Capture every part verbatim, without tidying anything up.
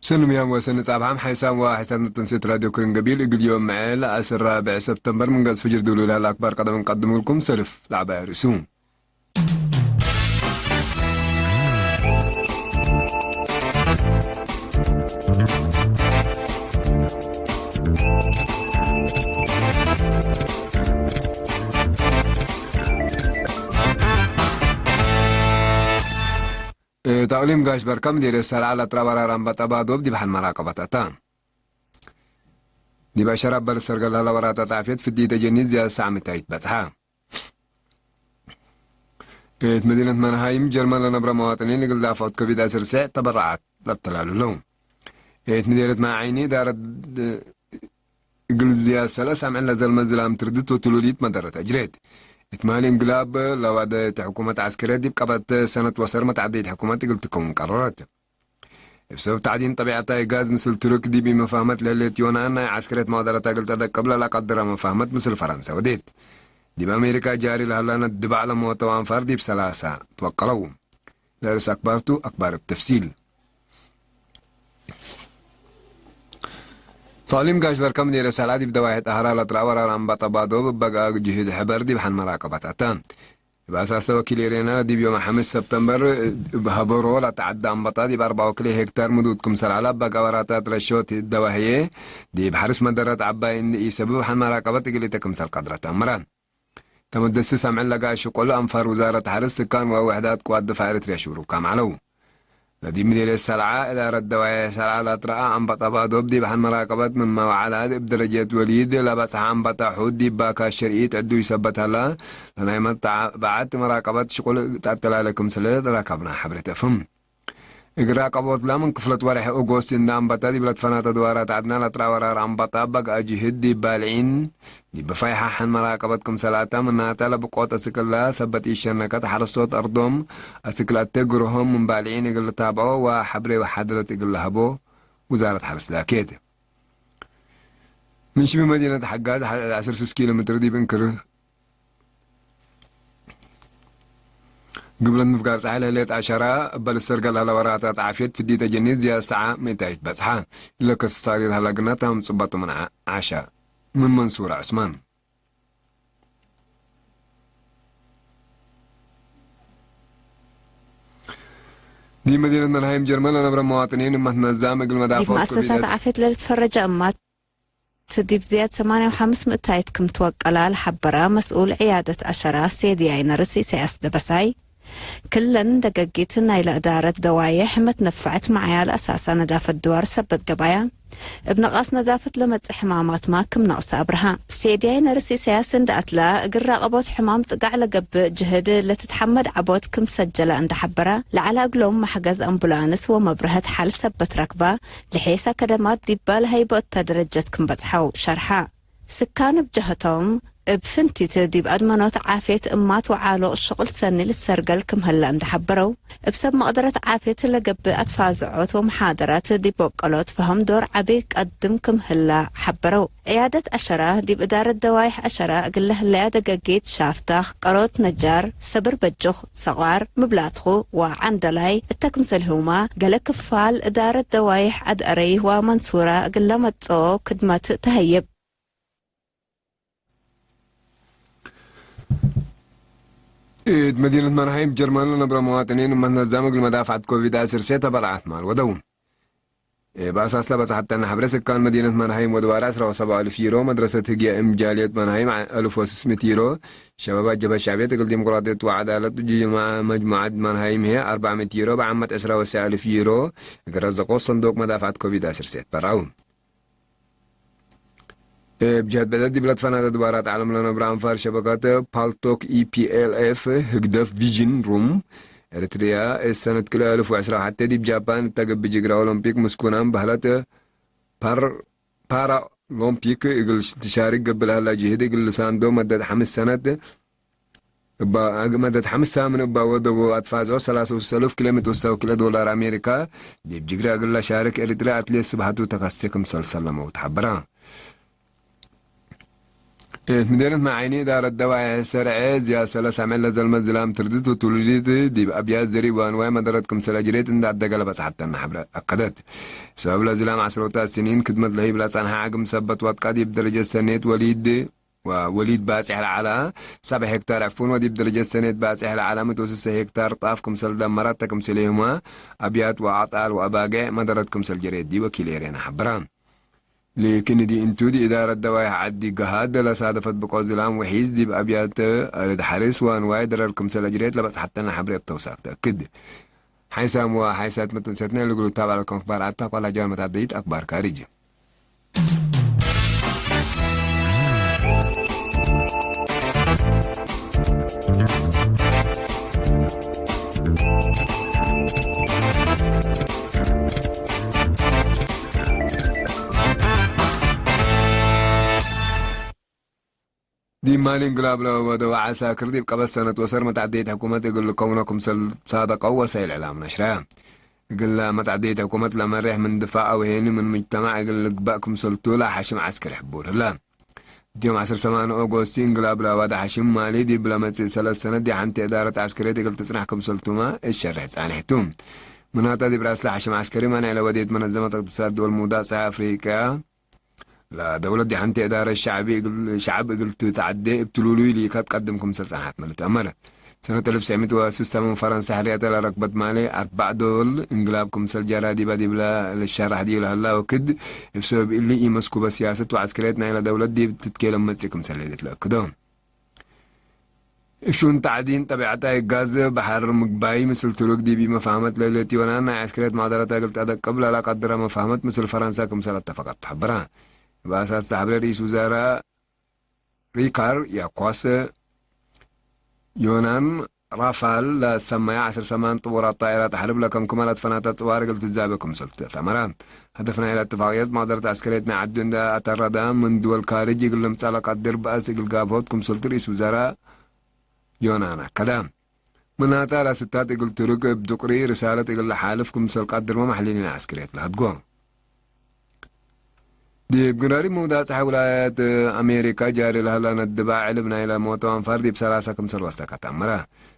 ሰኑም ያም ወሰን ጻብሐም ሓይሳም ወሓይሳት ንጥንሴት ራዲዮ ክርን ገቢል እግል ዮም መዐል አስር ራብዕ ሰብተምበር ምን ገጽ ፍጅር ድውሉል ለሀለ አክባር ቀደም እንቀድሙልኩም ሰልፍ ለዐባይ ርእሱ። እት አቅሊም ጋሽ በርከ ምዴርየት ሰልዐ ለትረአ ወራር አንበጣ ባዶብ ዲብ ሐን መራቀበት አተ። ዲብ አሸራብ በልሰር ገለለ ወራታት ዓፍየት ፍዲተ ጀኒት ዝያድ ሳዕ ምእት በጽሐ። እት መዲነት መንሃይም ጀርመን ለነብረ መዋጥኒን እግል ዳፍዖት ኮቪድ አስር ስዕ ተበረዓት ለተላሉ ለው። እት መዲነት ማይ ዓይኒ እዳረት እግል ዝያድ ሰለስ አምዕል ለዘልመ ዝላም ትርድት ወትሉሊት መደረት አጅሬት። እት ማሊ እንግላብ ለዋደት ሕኩመት ዐስከርየት ዲብ ቀበት ሰነት ወሰር መትዓደይት ሕኩመት እግል ትከውን ቀረረት። እብ ሰበብ ተዕዲን ጠቢዐት አይ ጋዝ ምስል ቱርክ ዲብ መፋህመት ለህሌት ዮናን ናይ ዐስከርየት መዋደረታ እግል ተደቅብ ለለቀድረ መፋህመት ምስል ፈረንሰ ወዴት። ዲብ አሜሪካ ጃሪ ለሀላነ ድባዕ ለሞተው አንፋር ዲብ ሰላሳ ትወቀለው። ለርእስ አክባርቱ አክባር እብ ተፍሲል። ሳሊም ጋሽ በርከ ምዴርየት ሰልዐ ዲብ ደዋሄት አህራ ለትረአ ወራር አንበጣ ባዶብ እብ በግአ ጅህድ ሕበር ዲብ ሐን መራቀበት አተ። እብ አሳሰ ወኪል ኤሬና ዲብ ዮም ሐምስ ሰብተምበር እብ ሀበሮ ለተዐደ አንበጣ ዲብ አርባ ወክልኤ ሄክታር ምዱድ ክምሰል ዐለ፣ በግአ ወራታት ረሾት ደዋህዬ ዲብ ሐርስ መደረት ዐባይ እንዴ ኢሰብብ ሐን መራቀበት እግል ኢተ ክምሰል ቀድረት አመረ። ተመደስስ አምዕል ለጋ ሽቁል አንፋር ውዛረት ሐርስ ስካን ወውሕዳት ቅዋት ድፋዕ ኤረትርያ ሽብሩካም ዐለው። ለዲብ ምዴርየት ሰልዐ እዳረት ደዋዬሕ ሰልዐ ለትረአ አንበጣ ባዶብ ዲብ ሐን መራቀበት ምንመ ወዐለ እብ ደረጀት ወሊድ ለበጽሐ አንበጣ ሑድ ዲብ ባካት ሸርኢት ዕዱ ይሰበት ሀላ፣ ለናይ መጣ በዐት መራቀበት ሽቁል እግል ተአተላሌ ክምሰለ ለተረከብነ ሐብሬት እፍህም። እግል ራቀቦት ላምን ክፍለት ወሬሕ ኦጎስት እንደ አንበጣ ዲብ ለትፈናተ ድዋራት ዐድና ለትረአ ወራር አንበጣ በግአ ጅህድ ዲብ ባልዒን ዲብ ፋይሐ ሐን መራቀበት ክምሰል አተ፣ ምናተ ለብቆት አስክለ ሰበት ኢሸነከት ሐረስቶት አርዶም አስክለ አተ ግርሆም ምን ባልዒን እግል ልታብዖ ወሐብሬ ወሐድረት እግል ለሀቦ ውዛረት ሐርስ ዛኬት። ምን ሽቢ መዲነት ሐጋዝ ዐስር ስስ ኪሎ ሜትር ዲብ እንክር ግብለት ምፍጋር ጸሓይ ለህሌት አሸራ እበ ልሰርገል ሀለ ወራታት ዓፍየት ፍዲተ ጀኒት ዝያድ ሰዓ ምእታይት በጽሐ። ለከስ ሳሪር ሀለ ግና ታምጽበጡ ምን ዓ-፣ ዓሻ። ምን መንሱር ዑስማን። ዲብ መዲነት መንሃይም ጀርመን ለነብረ መዋጥኒን እመት ነዛም እግል ዲብ መዳፈወት መአሰሳት ኮቪድ ዓፍየት ለልትፈረጀ እማት ዲብ ዝያድ ሰማንያ ወሐምስ ምእታይት ክም ትወቀላ ለሐበረ መስኡል ዕያደት አሸራ ሴድያይ ነርስ ኢሳያስ ደበሳይ፣ ክለን ደገጊት ናይለ እዳረት ደዋዬሕ መትነፈዐት መዓያ ለአሳሳ ነዳፈት ድዋር ሰበት ገባያ፣ እብ ነቃስ ነዳፈት ለመጽእ ሕማማትማ ክም ነቅሰ አብርሃ። ሴድያይ ነርስ ኢሳያስ እንደ አትላ፣ እግል ራቀቦት ሕማም ጥጋዕ ለገብእ ጅህድ ለትትሐመድ ዐቦት ክም ሰጀለ እንደ ሐበረ፣ ለዐለ እግሎም መሕገዝ አምቡላንስ ወመብረሀት ሐል ሰበት ረክባ፣ ለሔሰ ከደማት ዲባ ለሀይቦ እተ ደረጀት ክም በጽሐው ሸርሐ። ስካን እብ ጀህቶም፣ እብ ፍንቲት ዲብ አድመኖት ዓፍየት እማት ወዓሉቅ ሽቁል ሰኒ ልሰርገል ክም ህለ እንደ ሐበረው፣ እብ ሰብ መቅደረት ዓፍየት ለገብእ አትፋዝዖት ወመሓደራት ዲብ ወቀሎት ፈሀም ዶር ዐቢ ቀድም ክም ህለ ሐበረው። ዕያደት አሸራ ዲብ እዳረት ደዋይሕ አሸራ እግል ለህለያ ደገጊት ሻፍታኽ፣ ቀሮት ነጃር፣ ሰብር በጁኽ፣ ሰቋር፣ ምብላትኹ ወዐንደላይ እተ ክምሰልሁማ፣ ገሌ ክፋል እዳረት ደዋይሕ ዐድ አረይ ወመንሱራ እግል ለመጽኦ ክድመት ተሀይብ። እት መዲነት መርሃይም ጀርመን ለነብረ መዋጥኒን እመት ነዛም እግል መዳፍዐት ኮቪድ አስር ሴ ተበረዓት ማል ወደው። እብ አሳስ ለበጽሐተነ ሐብሬ፣ ስካን መዲነት መርሃይም ወድዋር ዐስራ ወሰብዓ አልፍ ዩሮ፣ መድረሰት ህግየ እም ጃልየት መርሃይም ዐ-፣ አልፍ ወስስ ምእት ዩሮ፣ ሸባብ አጀብሀት ሸዕብየት እግል ዲሞቅራጥየት ወዐዳለት ወጅማ-፣ መጅሙዐት መርሃይም ህዬ አርበዕ ምእት ዩሮ፣ በዓመት ዐስራ ወሰዕ አልፍ ዩሮ እግል ረዘቆ ሰንዱቅ መዳፍዐት ኮቪድ አስር ሴ ተበረዐው። እብ ጀህት ብዕደት ዲብ ለትፈናተ ድባራት ዐለም ለነብረ አንፋር ሸበካት ፓልቶክ ኢ ፒ ኤል ኤፍ ህግደፍ ቪዥን ሩም ኤሪትሪያ፣ እት ሰነት ክልኤ አልፍ ወዕስራ ወሐቴ ዲብ ጃፓን እተ ገብእ ጅግረ ኦሎምፒክ ምስኩናም በህለት ፓር-፣ ፓራሎምፒክ እግል ትሻርክ ገብእ ለሀላ ጅህድ እግል ልሳንዶ መደት ሐምስ ሰነት እባ፣ መደት ሐምስ ሳምን እባ ወደቦ አትፋዝዖ ሰላሳ ወሰሉፍ ኪሎ ሜትር ወሰው ኪሎ ዶላር አሜሪካ ዲብ ጅግረ እግል ለሻርክ ኤሪትሪያ አትሌት ስብሐቱ ተከስቴ ክምሰል ሰለመው ተሐበረ። እት ምዴነት መዓይኒ እዳረት ደዋይሕ ሰርዐ ዝያድ ሰለስ አምዕል ለዘልመ ዝላም ትርድት ወትውልዲት ዲብ አብያት ዘሪብ ወአንዋይ መደረት ክምሰል አጅሬት እንደ አደገ ለበጽሐተነ ሐብረ አከደት። ሰበብ ለዝላም ዐስሮታት ስኒን ክድመት ለህይብ ለጸንሐ ዐግም ሰበት ወትቃ ዲብ ደረጀት ሰኔት ወሊድ ወወሊድ ባጽሕ ለዐላ ሰብዕ ሄክታር ዕፉን ወዲብ ደረጀት ሰኔት ባጽሕ ለዐላ ምእት ወስሰ ሄክታር ጣፍ ክምሰል ደመረተ ክምሰሌሁመ አብያት ወአጣል ወአባጌዕ መደረት ክምሰል ጀሬት ዲ ወኪል ኤሬና ሐብረ። ሊክን እዲ እንቱ፣ ዲ እዳረት ደዋይሕ ዐዲ ገሃድ ለሳደፈት ብቆ ዝላም ወሒዝ ዲብ አብያት አርድ ሐርስ ወአንዋይ ደረር ክምሰል አጅሬት ለበጽሐተነ ሐብሬ እብ ተውሳክ ተአክድ። ሓይሳም ወሓይሳት መተንሰትነ ልግሉ ታብዕ ለልኩም አክባር አቱ አኳላ ጃር መታደይት አክባር ካርጅ። ዲብ ማሊ እንቅላብ ለወደወ ዐሳክር ዲብ ቀበት ሰነት ወሰር መትዐደይት ሕኩመት እግል ልከውኖ ክምሰል ሳደቀው ወሳይል ዕላም ነሽረ። እግለ መትዐደይት ሕኩመት ለመሬሕ ምን ድፋዕ አው ሄኒ ምን ሙጅተማዕ እግል ልግበእ ክምሰልቱ ለሐሽም ዐስከሪ ሕቡር ህለ። እት ዮም ዐስር ሰማን ኦጎስቲ እንቅላብ ለአዋደ ሐሽም ማሊ ዲብ ለመጽእ ሰለስ ሰነት ዲብ ሐንቲ እዳረት ዐስከርየት እግል ትጽናሕ ክምሰልቱመ እት ሸሬሕ ጻንሕ ቱ። ምናተ ዲብ ራስለ ሐሽም ዐስከሪ ማንዕ ለወዴት መነዘመት እቅትሳድ ድወል ሙውዳቅ ጸሐይ አፍሪቅያ ለደውለት ዲብ ሐንቲ እዳረት ሸዕቢ እግል፣ ሸዕብ እግል ትትዐዴ እብ ትሉሉይ ሊከት ቀድም ክምሰል ጸንሐትመ ልትአመር። ሰነት አልፍ ወትሰዕ ሚእት ወስሳ ምን ፈረንሳ ሕርያተ ለረክበት ማሌ አርበዕ ዶል እንግላብ ክምሰል ጀራ ዲበ ዲብለ ልሸራሕ ዲብ ለሀላ ወክድ፣ እብ ሰበብ እሊ ኢመስኩበ ሲያሰት ወዐስከርየት ናይለ ደውለት ዲብ ትትኬለም መጽእ ክምሰል ሌሊት ለአክዶ። እሹን ተዕዲን ጠቢዐታይ ጋዝ በሐር ምግባይ ምስል ቱርክ ዲብ መፋህመት ለህሌት ዮናን ናይ ዐስከርየት ማደረተ እግል ተአደቅብ ለለቀድረ መፋህመት ምስል ፈረንሳ ክምሰል አተፈቀት ተሐብረ። እብ አሳስ ተሐብረ ርኢስ ውዛራ ሪካር ያኳስ ዮናን ራፋል ለሰመየ ዐስር ሰማን ጥቡራት ጣኢራት ሐርብ ለከምክመ ለትፈናተ ጥዋር እግል ትዛቤ ክምሰልቱ ተአመረ። ሀደፍ ናይለ እትፋቅየት ማደረት ዐስከርየት ናይ ዐዱ እንደ አተረደ ምን ድወል ካርጅ እግል ልምጸእ ለቀድር በአስ እግል ጋብሆት ክምሰልቱ ርኢስ ውዛራ ዮናን አከደ። ምናተ ለስታት እግል ቱርክ እብ ዱቅሪ ርሳለት እግል ለሓልፍ ክምሰል ቀድርመ መሕሊሊን ዐስከርየት ለሀድጎ። ዲብ ግንራሪ መውዳቅ ጸሓይ ውላየት አሜሪካ ጃሪ ለሀላ ነድባዕ ዕልብ ናይለ ሞተው አንፋር ዲብ ሰላሳ ክምሰል ወሰከ ተአመረ።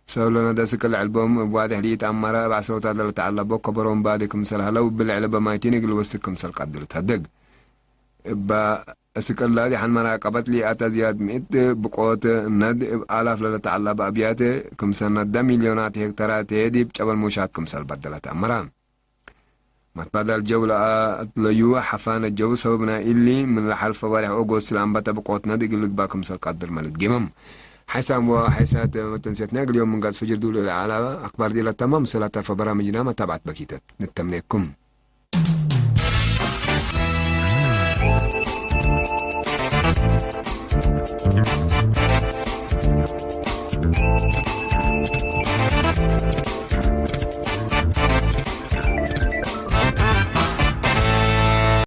ሰብለ ነደ ስቅል ዕልቦም እብ ዋዴሕ ለኢተአመረ እብ ዐስሮታት ለልትዐለቦ ከበሮም ባዲ ክምሰል ሀለው እብ ልዕልበ ማይቲን እግል ወስክ ክምሰል ቀድር ተህድግ። እበ እስቅላ ዲሐን መራቀበት ሊአተ ዝያድ ምእት ብቆት ነድ እብ አላፍ ለልትዐለበ አብያት ክምሰል ነደ ሚልዮናት ሄክተራት ዲብ ጨበል ሙሻት ክምሰል በደለ ተአመረ። መትባዳል ጀው ለአትለዩ ሐፋነ ጀው ሰበብ ናይ እሊ፣ ምን ለሐልፈ ባሪሕ ኦጎስት ለአንበተ ብቆት ነድ እግል ልግባእ ክምሰል ቀድር መልድ ጌመም። ሓይሳም ወሓይሳት መተንሴትነ እግል ዮም ምን ገጽ ፍጅር ዱል ለዐለ አክባር ዲለ ተማም፣ ምስል አተርፈ በራምጅና መታብዐት በኪተት ንተምኔኩም።